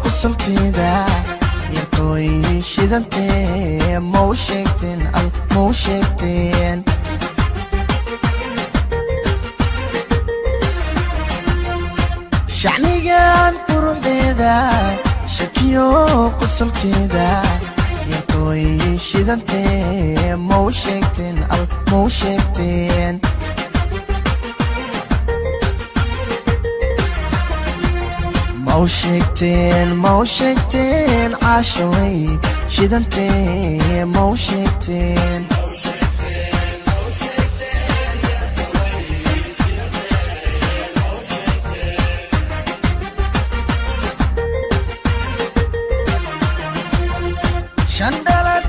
Qosolkeeda yartooy shidantee, mau sheegteen al, mau sheegteen? Shacnigan quruxdeeda, shakiyo qosolkeeda yartooy shidantee, mau sheegteen al, mau sheegteen? Mau sheegteen, mau sheegteen? Caashaway shidantee, mau sheegteen? Shandalad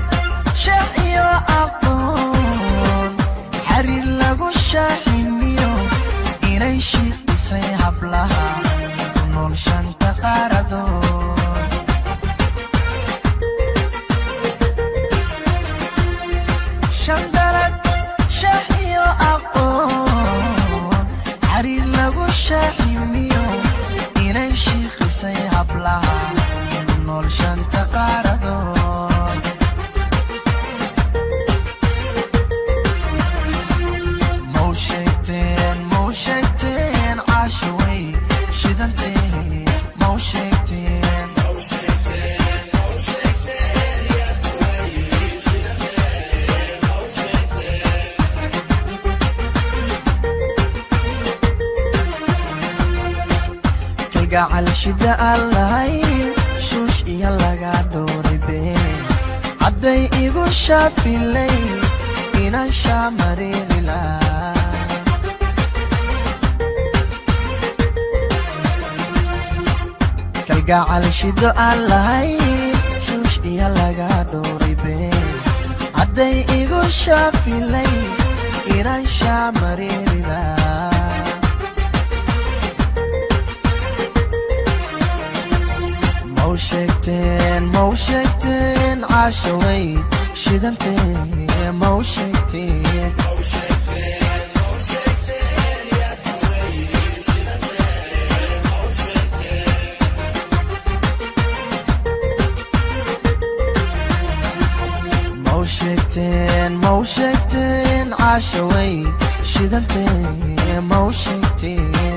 sheekh iyo aqoon xariir lagu shaaximiyo, inay shiiqisay hablaha ku nool shanta qaaradood. Shandalad sheekh iyo aqoon xariir lagu shaaximiyo, inay shiiqisay hablaha ku nool shanta qaaradood. Mau sheegteen, mau sheegteen? Caashaway shidantee, mau sheegteen? Kalgacal shida aan lahayn, shuush iyo laga dhowray been, hadday igu shaafilay inaan shaamariidi lahaa. Kalgacal shido aan lahayn, shuush iyo laga dhowray been, hadday igu shaafilay inaan shaamariidi lahaa. Mau sheegteen, mau sheegteen? Caashaway shidantee, mau sheegteen? Mau sheegteen, mau sheegteen? Caashaway shidantee, mau sheegteen?